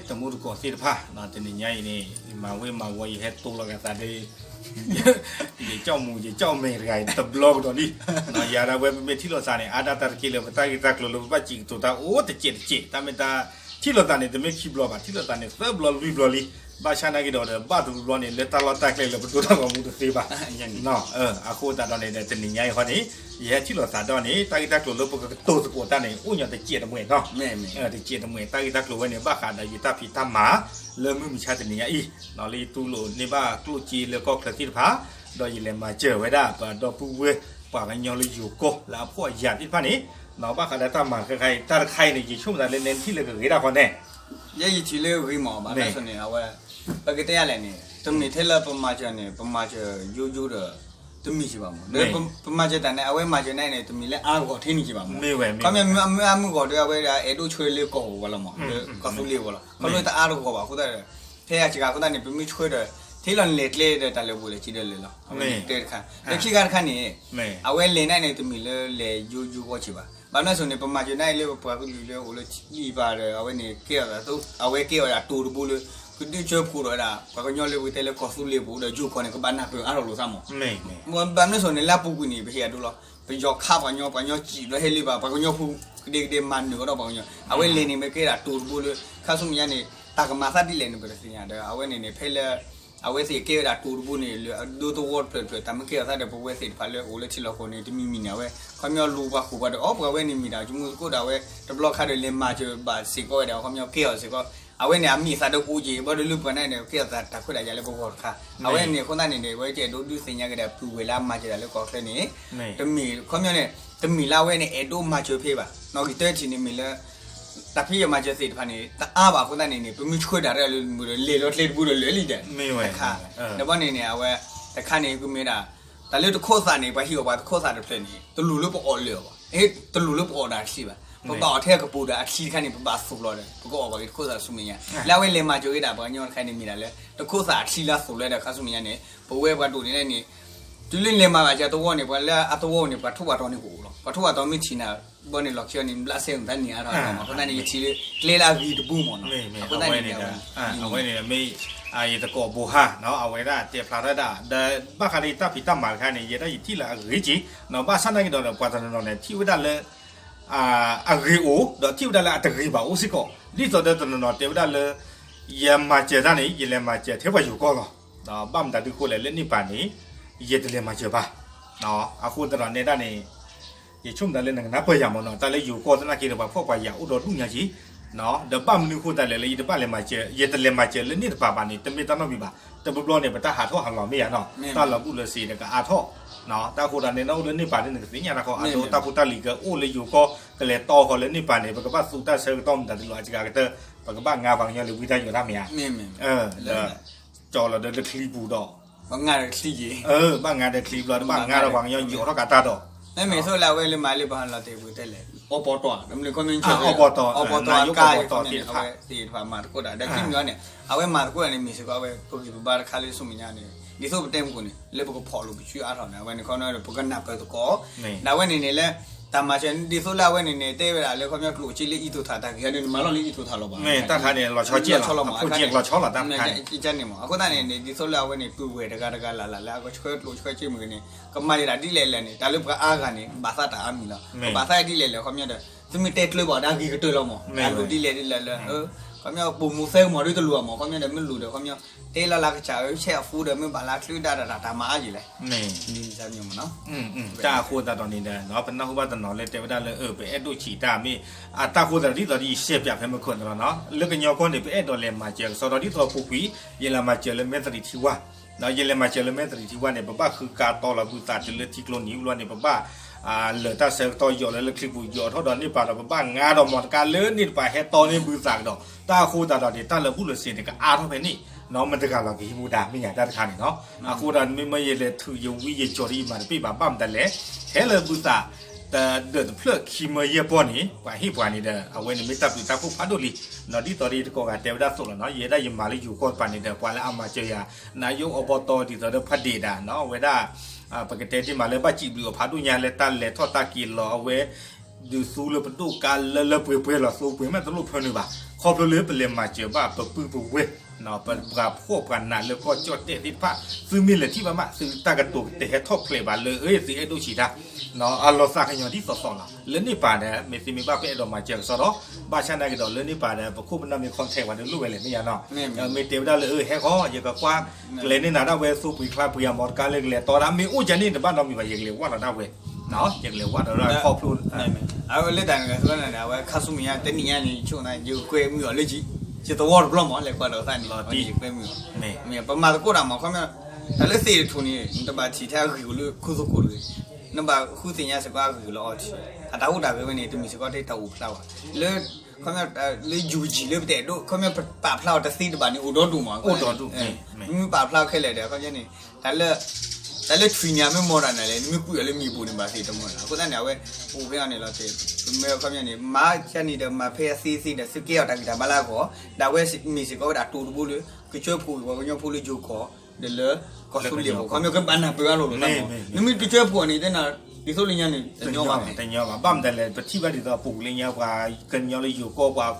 တမူတကိးသ့ၣ်တဖၣ် တနံၤညါအံၤန့ၣ် မၤဝ့ၤမၤဝီၤ ယဟဲတိလီၤကသးဒီး ယကၠီၣ်မူၤ ယကၠီၣ်မဲာ်တဂၤအံၤ တဘျီကဒီးလံ. ယၤဒၣ်ဝဲပမ့ၢ်ထံၣ်လိာ်သးန့ၣ် အါဒၣ်တၢ်တက့ၢ်လၢပတၢ်ဂ့ၢ်တၢ်ကျိၤလၢပဘၣ်စံးကတိၤတၢ်အိၣ်တစဲးတစဲး တၢ်မ့ၢ်တၢ်ထံၣ်လိာ်သးန့ၣ် တမ့ၢ်ခံဘျီဘၣ် ထံၣ်လိာ်သးန့ၣ် သၢဘျီလွံၢ်ဘျီလံ. ဘၣ်ဆၣ်နာ်က့ၤဒီး ဘၣ်တဘျီဘျီန့ၣ် လၢတၢ်လီၢ်တၢ်ကျဲလၢပဒိၣ်တၢ်ဂီၤမူတသ့ဘၣ်. အဃိသတးဒီးန့ၣ်ဒီး တနံၤညါအံၤဃီန့ၣ် ယဟဲထံၣ်လိာ်သးဒီးန့ၣ် တၢ်ဂ့ၢ်တၢ်ကျိၤလၢပကကတိၤသကိးတၢ်န့ၣ် အိၣ်ညီတစဲးတမှဲာ်နီၤ. တစဲးတမှဲာ် တၢ်ဂ့ၢ်တၢ်ကျိၤဝဲန့ၣ် ဘၣ်ဃးဒီးယတၢ်ဖံးတၢ်မၤ လၢမုၢ်မဆါတနံၤညါအံၤ လၢယတူၢ်လိာ်န့ၢ်ဘၣ်ကျိၣ်စ့လၢကီၢ်ချၢသ့ၣ်တဖၣ် ဒီးယလဲၤမၤစၢၤဝဲဒၣ် ပှၤဒီပုၢ်ဝဲၢ် ပှၤကညီလၢယိၤကီၢ်လၢအဖှီၣ်အယာ်သ့ၣ်တဖၣ်န့ၣ် ဘၣ်ဃးဒီးတၢ်မၤခဲခါအံၤ တၢ်တခါအံၤန့ၣ် ယဆိကမိၣ်သးလၢနဲထံၣ်လၢကဂ့ၤဒၣ်ဃီန့ၣ် ယဲယထံၣ်လၢဂ့ၤမး ဘၣ်မနုၤအဃိန့ၣ် အဝဲ ပကတဲယၤလဲၣ်န့ၣ် တမ့ၢ်ထဲလၢပမၤစၢၤန့ၣ် ပမၤစၢၤယိယိဒီး တမံၤက့ၤဘၣ်မး ပမၤစၢၤတၢ်န့ၣ် အဝဲမၤစၢၤန့ၣ်န့ၣ် တမ့ၢ်လၢအါဂီၢ်ထဲန့ၣ်က့ၤဘၣ်မး ခီမ့ၢ်မ့ၢ်အမုၢ်ဂီၢ်ဒီး အဝဲဒၣ်အဲၣ်ဒိးဆှၢလၢကီၢ်ပူၤဝဲလီၤမး လၢကီၢ်သူလ့ၤဝဲလီၤ ခီဖျိတအါတဂီၢ်ဘၣ်အဃိသတးဒီး ဖဲအစှၤအဃိသတးန့ၣ် ပမ့ၢ်ဆှၢဒီး ထဲလီၤန့ၣ်လဲၤကျဲဒီးတၢ်လဲၤပူၤလဲၤစ့ဒီးလဲၤလီၤ အဝဲန့ၣ်တၢ်တခါ ဒီးခံခါတခါန့ၣ် အဝဲလဲၤန့ၣ်န့ၣ် တမ့ၢ်လၢလဲၤယိယိဂီၢ်က့ၤဘၣ် ဘၣ်မနုၤအဃိန့ၣ် ပမၤစၢၤန့ၣ်လၢပပှၤကလုာ်လၢအိၣ်လၢထံဘၣ်ဒီး အဝဲန့ၣ်ကဲအီၤ အဝဲကဲအီၤဒၣ်တိၤတဘိလၢ ကဒုးဆၢဖှိၣ်ဒီးဝဲဒၣ် ပှၤကညီလၢပကတဲလၢကီၢ်သူလ့ၤပူၤဒီးယိၤကီၢ်န့ၣ် ကဘၣ်နၢ်ပၢၢ်အါထီၣ်လိာ်သးမး ဘၣ်မနုၤအဃိန့ၣ် လၢအပူၤကွံာ်န့ၣ် ပဟ့ၣ်အဒိလီၤ ပယီၤခးပှၤကညီ ပှၤကညီစံးဘျီဟဲလံဘၣ် ပှၤကညီဖိ ကဒဲကဒဲမၤနၢၤကဒီးပှၤကညီ အဝဲလဲၤန့ၣ် မ့ၢ်ကဲဒၣ်တိၤတဘိလၢ ခါဆူမဲာ်ညါန့ၣ် တၢ်ကမၤသးဒ်လဲၣ်န့ၣ် ပတသ့ၣ်ညါဒီး အဝဲန့ၣ်န့ၣ် ဖဲလၢ အဝဲသ့ၣ်ကဲဝဲဒၣ်တိၤတဘိန့ၣ် လၢအဒိသဝီတဖျၢၣ်တဖျၢၣ် တၢ်မ့ၢ်ကဲထီၣ်သးဒီး ပဝဲသ့ၣ်တဖၣ်လၢအိၣ်လၢထံလီၢ်ကီၢ်န့ၣ် တမံၤမံၤန့ၣ် အဝဲ ခီပညီလူၤပှၤဃိာ်ပှၤဒီး အိ ပှၤဝဲန့ၣ်မ့ၢ်ဒၣ် ကမူသကိးဒီး အဝဲတဘျီခါဒီး လဲၤမၤစၢၤဘၣ်စ့ၢ်ကီးဝဲဒၣ် ခီပညီကဲအီၤစ့ၢ်ကီး အဝဲန့ၣ် အမ့ၢ်အသးဒီးအိၣ်က့ၤ ဘၣ်ဒီးလၢပှၤန့ၣ်န့ၣ် ကဲထီၣ်သးတၢ်ခွဲးတၢ်ယာ်လၢပဂီၢ်တခါ အဝဲန့ၣ်အဃိသတးန့ၣ်န့ၣ် အဝဲကအဲၣ်ဒိးဒုးသ့ၣ်ညါက့ၤဒီး ပုၢ်ဝဲၢ်လၢအမၤစၢၤတၢ်လၢကီၢ်ချၢန့ၣ် တမ့ၢ် ခီပညီန့ၣ် တမ့ၢ်လၢအဝဲန့ၣ် အဲၣ်ဒိးမၤစၢၤဖဲဘၣ် နီၣ်ဂံၢ်တၢထံၣ်န့ၣ်မ့ၢ်လၢ တၢ်ဖံးတၢ်မၤစၢၤသ့ၣ်တဖၣ်န့ၣ် တအါဘၣ်အဃိသတးန့ၣ်န့ၣ် ပမ့ၢ်ဆှၢတၢ်ဒီးလၢမုၢ်ဒီး လဲၤလီၤကျဲတဘိဒီးလၢာ်လံဒီး တခါ ဒီးဘၣ်န့ၣ်န့ၣ် အဝဲ တခါန့ၣ် ကမ့ၢ်ဒၣ် တၢ်လၢတခိးသးန့ၣ် ပှၤဟ့ၣ်အီၤပှၤတခိးသးတဖျၢၣ်န့ၣ် တလိၣ်လၢပအီၣ်လၢာ်အီၤဘၣ် တလိၣ်လၢပအီၣ်ဒၣ်အချံဘၣ် ပဘၣ်အီၣ်ထဲအကပူၤဒီးအချံတခါန့ၣ် ပဘၣ်သိၣ်လီၤဒီး ပကအီၣ်ဘၣ်က့ၤတခိးသးဆူမဲာ်ညါ လၢအဝဲလဲၤမၤစၢၤက့ၤဒၣ်ပှၤကညီတခါန့ၣ်မ့ၢ်ဒၣ်လၢ တခိးသးအချံလၢအသိၣ်လီၤဒီးခါဆူမဲာ်ညါန့ၣ် ပဝဲပှၤဒိၣ်န့ၣ်န့ၣ် တုၤလၢလဲၤမၤဘၣ်စၢၤသဝီန့ၣ် ပှၤလၢအသဝီန့ၣ် ပှၤထိၣ်ပှၤတီၤန့ၣ်ကအိၣ်လီၤ ပှၤထိၣ်ပှၤတီၤမ့ၢ်ထံၣ်နၤ ဘၣ်န့ၣ်လီၤခံအီၤန့ၣ် ဘျးစဲမတၤန့ၢ်အါထီၣ်အါထီၣ်မး အဃိသတးန့ၣ် ယထံၣ်လၢကျဲလၢအဂ့ၤတဘိမးနီၤ အဃိသတးန့ၣ်န့ၣ် အဝဲန့ၣ် ယတကိးဘိဟါ အဝဲဒၣ်တဲဖျါထီၣ်ဒၣ် ဒီးဘၣ်ဃးဒီးယတၢ်ဖံးတၢ်မၤတခါန့ၣ် ယဲဒၣ်ယထံၣ်လၢအဂ့ၤက့ၤ ဘၣ်ဆၣ်နာ်က့ၤဒီး ပှၤတနီၤနီၤန့ၣ် ထံၣ်ဝဲဒၣ်လၢ အဂ့ၤအိၣ် ဒီးထံၣ်ဝဲဒၣ်လၢအတဂ့ၤဘၣ်အိၣ်စ့ၢ်ကီး ဒ်သိးဒီးတနီၤနီၤတဲဝဲဒၣ်လၢ ယမၤစၢၤတၢ်န့ၣ် ယလဲၤမၤစၢၤထဲပှၤယိၤကီၢ်လီၤ ဘၣ်မတၤဒုးဃိလဲၣ်လၢန့ၣ်ပၢ်န့ၣ် ယတလဲၤမၤစၢၤဘၣ် အဃိသတးဒီးနဲဒၣ်န့ၣ် ယဆိကမိၣ်တၢ်လၢနကနၢ်ပၢၢ်ယၤမးနီၤ တၢ်လၢယိၤကီၢ်သနာ်က့ဒီး ပှၤဖှီၣ်ပှၤယာ်အိၣ်ဒီးဒူၣ်ညါက့ၤ ဒီးဘၣ်မနုၤဃိသတးလဲၣ်လၢယတဘၣ်လဲၤမၤစၢၤ ယတလဲၤမၤစၢၤလၢန့ၣ်တပၤဘၣ်န့ၣ် တမ့ၢ်တၢ်နီတမံၤဘၣ် တဘျီဘျီန့ၣ် ပတၢ်ဟးထီၣ်ဟးလီၤမ့ၢ်ယါနီၤ တၢ်လီၤဘူးလီၤစ့ၤဒီးကအါထီၣ် တၢ်ဃိသတးန့ၣ် နအိၣ်လၢန့ၣ်ပၤန့ၣ် နကသ့ၣ်ညါတၢ်ဃီ အဒိတၢ်ဖိတၢ်လံၤကအိၣ်လၢယိၤကီၢ် ကလဲၤတီဃီၤလၢန့ၣ်ပၤန့ၣ် ပကဘၣ်သူတၢ်ဆၢကတီၢ်မတၤတလီၤအစှၤကတၢၢ် ပကဘၣ်ငါပှၤကညီလၢဝံတၢ်ယိးတၢ်မ့ၢ်ဧါ ဒီး ကၠီလီၤဒီးလၢချံပူၤဒီး ဘၣ်ငါဒီးချံက့ၤ ဘၣ်ငါဒီးချံဘျီ တဘၣ်ငါဒီးပှၤကညီယိးထီၣ်ကးတၢ်ဒီး မ့မ့ၢ်သိလၢအဝဲလၢမၤလၢပှၤလီၤတဲာ်ပူၤတဲလဲၣ် အီပီတီၢ် တမ့ၢ်ခီမ့ၢ် အီပီတီၢ် အီပီတီၢ် နာယိၣ်အီပီတီၢ်သ့ၣ်တဖၣ် အဝဲသ့ၣ်တဖၣ်မၤသကိးတၢ် ဒီးခံမံၤန့ၣ် အဝဲမၤသကိးတၢ်န့ၣ် မ့ၢ်စ့ၢ်ကီးအဝဲ ပဂံၢ်ပဘါတခါလၢဆူမဲာ်ညါန့ၣ် ဒ်သိးပတဲမုၢ်ကိၣ်န့ၣ် လၢပကဖီၣ်လိာ်ပစုအါထီၣ်န့ၣ် အဝဲန့ၣ်ခီပညီဒီး ပကနၢ်ပၢၢ်သကိး ဒီးအဝဲန့ၣ်န့ၣ်လၢ တၢ်မၤစၢၤဒ်သိးလၢအဝဲန့ၣ်န့ၣ် တဲဝဲဒၣ်လၢခီပညီကျိၣ်စ့လၢအံးထိၣ်ထၣ်တၢ်ဂ့ၢ်န့ၣ် နမၤလီၤလၢအံးထိၣ်ထၣ်လီၤဘၣ် တၢ်ခါန့ၣ် လီၤဆီကဲးလီၤ အခိၣ်ကဲးလီၤဆီလီၤ တၢ်ခါန့ၣ် အဃိသတးန့ၣ်န့ၣ် ဒ်သိးလၢအဝဲန့ၣ်ပုၢ်ဝဲၢ်တဂၤတဂၤလၢ်လၢ်လၢအကဆှၢကျိၣ်ဆှၢစ့မ့ၢ်ဂ့ၤန့ၣ် ကမၤဒၣ်ဒ်လဲၣ်လဲၣ်န့ၣ် တၢ်လၢပှၤအါဂၤန့ၣ် ဘၣ်သးတၢ်အါမံၤလီၤ ကဘၣ်သးဒ်လဲၣ်လဲၣ် ခီပညီဒီး သုမ့ၢ်တဲကျၢၤဘၣ်ဒၣ်ဂ့ၤကတၢၢ်လီၤမး တၢ်လိၣ်ဒ်လဲၣ်ဒ်လဲၣ်လၢ ခီပညီပိာ်မူသၢကမီၤဒ်တလိၣ်ဘၣ်မး ခီပညီဒီးမ့ၢ်လိၣ်ဒီး ခီပညီ တဲလီၤလၢကစၢ်အၢဆဲးအဃိဒီး မ့ၢ်ဘၣ်လၢချုးဒၣ်တၢ်တၢ်မၤအါယံၤလဲၣ် တၢ်အဃိသတးဒီးန့ၣ်ဒီး ပနၢ်ဟူဘၣ်တနီၤလၢတဲဝဲဒၣ်လၢ ပအဲၣ်ဒိးဆံးတၢ်မ့ၢ် အတၢ်ဃိသတးဒ်သိးဒီးယရှဲပၠးဖဲမုၢ်ခိၣ်န့ၣ်လီၤနီၤ လၢကညီကီၢ်န့ၣ် ပအဲၣ်ဒိးလဲၤမၤစၢၤကစီဒီးဒ်သိးပူၤကွံာ် ယလဲၤမၤစၢၤလၢမဲၣ်သရံးထံဝါ ဒီးယလဲၤမၤစၢၤလၢမဲၣ်သရံးထံဝါန့ၣ် ပဘၣ်ဃုကါတီလီၤဘုသးတုၤလၢထံကျိနံၤဘျီန့ၣ် ပဘၣ် လၢာ်တၢ်ဆၢကတီၢ်ယိးလၢလၢချံပူၤ ယိးထီၣ်ဒီးန့ၢ်ပၤဒီး ပဘၣ်ငါဒီးမီၢ်တကါလၢန့ၣ်တပၤဟဲတီန့ၢ်ဘုသးကဒီး တၢ်အဃိသတးဒီးန့ၣ် တၢ်လၢာ်ဘူၣ်လၢာ်စ့ၤန့ၣ် ကအါထီၣ်ဖဲန့ၣ် နီၢ်မတၤတဂၤလီၤကဟံးမူဒါမ့ၢ်ယၤတၢ်တခါန့ၣ်နီၤ အဃိဒီးမ့မ့ၢ်ယလဲၤထုးယဝံယကၠီၤဒ်အံၤမးတပ့ၢ်ဘၣ် ဘၣ်မတၤလဲၣ် ထဲလၢဘုသး တဒၢးတဖျၢၣ်ခံမၢယဲၢ်ပီၢ်န့ၣ် ပှၤဟ့ၣ်ပှၤန့ၣ်ဒီး အဝဲန့ၣ်မ့ၢ်တၢ်ဘျုးတၢ်ဖှိၣ်ဖးဒိၣ်လံ ဒီးဒ်သိးဒီးယတကိးဂၤတဲဝဲဒၣ်သိးလီၤနီၤ ယဲဒၣ်ယမၤလၢယိၤကီၢ်တပၤန့ၣ်ဒီး ပှၤလၢအမၤစၢၤယၤ နယိၣ်အီဘီတီၢ်ဒ်သိးဒီးဖးဒ့ၣ်ဒၣ်နီၤ အဝဲဒၣ် ပကတဲဒ်မးလၢဘၣ်စံးဘျုးအီၤဖးဒိၣ်ညါလၢတၢ်လဲၤထီၣ်တၢ်က့ၤလီၤအဝဲ ဒုးသူလၢပဒိၣ်ကါလၢလၢပှဲၤပှဲၤလီၤ သိပှဲၤမ့ၢ်တလိၣ်ဖၢနုာ်ဘၣ် ခီဖျိလၢပလဲၤမၤစၢၤဘၣ်ပပုၢ်ပဝဲၢ် ပပှၤဖှီၣ်ပှၤနးလၢကီၢ်ကၠီၣ်တဲၣ်သ့ၣ်တဖၣ်, သုမ့ၢ်လဲၤထံၣ်ဘၣ်မး သုတၢ်ကတိၤကတဲာ်ဟဲထီၣ်ဖျဲးဘၣ်လၢ အ့ သုအဲၣ်ဒိၣ်ဆံးတၢ်, အလီၤသးကညီၤဒ်သိးသိးလီၤ. လၢန့ၣ်ပၤဒီး မ့ၢ်သုမ့ၢ်ဘၣ်ပအဲၣ်ဒိးမၤစၢၤကစီဒီး, ဘၣ်ဆၣ်နာ်က့ဒီး လၢန့ၣ်ပၤဒီး ပခိၣ်ပနၢ်မ့ၢ် contact ဝဲဒီးလိၣ်ဝဲလဲၣ် မ့ၢ်ယါနီၤ, မ့ၢ်တဲဝဲဒၣ်လၢ အ့ ဟဲဃီ ယကကွၢ် ကလဲၤန့ၢ်နၤဒၣ်ဝဲ သူပှ့ၤချါပှ့ၤအမီၤတကါလၢကလဲၤတီတၢ် မ့ၢ်အိၣ်ကန့ၣ် တဘၣ်နီတမံၤဘၣ် ယကလဲၤဝၣ်ဒီးဒၣ်ဝဲ, ယကလဲၤဝၣ်ဒီးဒၣ်ခီဖျိ အဝဲလၢတၢ်န့ၣ် အဝဲခါဆူမဲာ်ညါ တနံၣ်ညါန့ၣ် ယဆိကမိၣ် ယကကွဲမုာ်အီၤလၢ ယသဝီတဘျီမး လဲၤကွၢ်ဒီးသးန့ၣ် ယကွဲမုာ်အီၤ, မ့ၢ်ပမၤသကိးတၢ်မး ခီပညီ တၢ်လၢသ့ၣ်တထူၣ်န့ၣ် နတဘၣ်ထံၣ်ထဲအဂ့ၢ်အိၣ်လၢခိၣ်သကိးတဂ့ၤ, နဘၣ်ဃုသ့ၣ်ညါစ့ၢ်ကီးအဂ့ၢ်အိၣ်လၢအီထံ, အတၢ်ဟူးတၢ်ဂဲၤဝဲန့ၣ် တမ့ၢ်စ့ၢ်ကီးတၢ်အိၣ်ဖျါဘၣ်, လၢ ခီပညီ လၢ ယူၣ်ကၠံၣ် လၢပတအဲၣ်ဒိး ခီပညီ ပပာ်ဖျါအီၤတသ့တဘၣ်န့ၣ် အိၣ်ဒီဒူၣ်မး, အိၣ်ဒီဒူၣ်, မ့မ့ၢ်ပာ်ဖျါခဲလၢာ်ဒီး ခီပညီန့ၣ် တၢ်လၢ တၢ်လၢထွံၣ်န့ၣ် မ့ၢ်မီၢ်တၢ်န့ၣ်လဲၣ် နမ့ၢ်ကွံာ်အီၤလၢမ့ၣ်ပိၢ်န့ၣ် ဘၣ်သ့ၣ်တမီၢ်လီၤ. အဃိသတးန့ၣ် အဝဲ အိၣ်ဖဲအီၤန့ၣ်လီၤတဲာ်, ပမ့ၢ်ခီပညီန့ၣ် မၤကန့ၣ်ဒီး မၤဖဲအသ့သ့ဒီး သုကဲအီၤတၢ်ဂံၢ်တၢ်ဘါလၢအဂီၢ်, ဒီးအဝဲမ့ၢ်စ့ၢ်ကီးဝဲဒၣ်တိၤတဘိလၢ ကစၢၢ်ဖှိၣ်ပှၤကညီဖိလၢယိၤကီၢ် ဒီးလၢကီၢ်သူလ့ၤအဂီၢ် ခီပညီကဘၣ်နၢ်ပၢၢ်အါလိာ်လိာ်သးမး, နမ့ၢ်တကစၢၢ်ဖှိၣ်န့ၣ် တဲနၤ ဒ်သိးလၢညါန့ၣ် တညီဘၣ်, တညီဘၣ်, ဘၣ်မတၤလဲၣ် ပထံၣ်ဘၣ်ဒ်သိးအပူၤကွံာ်လၢညါ ပှၤကညီလၢယိၤကီၢ် ပှၤ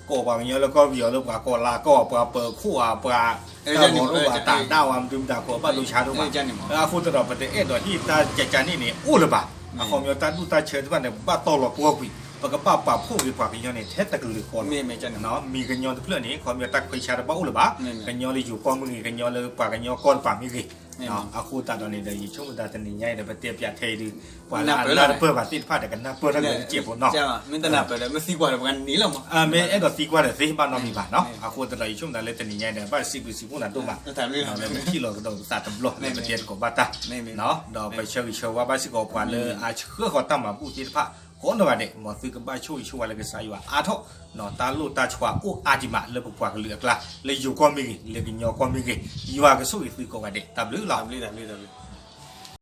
ကိးပှၤကညီလၢကီၢ်ပယီၤလၢပှၤကိးလါကီၢ် ပှၤပၢၤခိၣ်ဧါ ပှၤ တၢ်ဂီၤဒိၣ်ဘၣ်တၢ်ဒၣ်ဝဲ မဒုမတၤခိးဘၣ်ဒိဆါဒိၣ်ဘၣ်, အဃိသတးဒီး ပတအဲၣ်ဒိးဟ့ၣ်တၢ်ကကန့ၣ်န့ၣ် အိၣ်လၢၤဘၣ်, အခီပညီတၢ်ဒူၣ်တၢ်ဆၢတဖၣ်န့ၣ် ပဘၣ်တီလီၤပှီၢ်ကွံာ် ပကဘၣ်ပာ်ဖှိၣ်က့ၤပှၤကညီန့ၣ် ထဲတကလုာ်ဃီလီၤ, မ့ၢ်ကညီတဖျၢၣ်န့ၣ် ခီပညီတၢ်ခွဲးဆါတဘၣ်အိၣ်လၢၤဘၣ်, ကညီလၢယိၤကီၢ်မ့ၢ်ဂ့ၤ ကညီလၢပှၤကညီကီၢ်တပၤမ့ၢ်ဂ့ၤ အဃိသတးဒီးန့ၣ်ဒီး ယဆိကမိၣ်တၢ်တနံၤညါအံၤဒီး ပတဲပၠးထဲအံၤဒုး ပှၤလၢအနၢ်တပၢၢ်ဘၣ်သ့ၣ်တဖၣ်ဒီး ကနၢ်ပၢၢ်ထီၣ်က့ၤဝဲတစဲးဖိနီၤ, မ့ၢ်အဲၣ်ဒိးသံကွၢ်ဒီးသ့ဘၣ်နီတမံၤဘၣ်နီၤ, အဃိသတးဒီး ယဆိကမိၣ်တၢ်လၢတနံၤညါအံၤဒီး ဘၣ်စံးဘျုးစံးဖှိၣ်နၤဒိၣ်မး, လၢပထံၣ်လီၤကဒီးပသးတဘျီလၢပတဲသကိးဘၣ်တၢ်, ဒီးပဆၢဂ့ၤဆၢဝါဘၣ်စ့ၢ်ကီးပှၤလၢအဆှၢဃီၤတၢ်မၤဘူၣ်သ့ၣ်တဖၣ် ကိးနီၢ်ဂၤဒဲး မ်သုကဘၣ်ဆိၣ်ဂ့ၤဆိၣ်ဝါလၢကစၢ်ယွၤအါထီၣ် တၢ်လိၣ်တၢ်ဆှးအိၣ်အါဒံးမးလၢပပှၤကလုာ်အကျါ လၢယိၤကီၢ်မ့ၢ်ဂ့ၤ လၢကညီကီၢ်မ့ၢ်ဂ့ၤ ယွၤကဆိၣ်ဂ့ၤသုကိးဂၤဒဲး တၢ်ဘျုးလီၤ.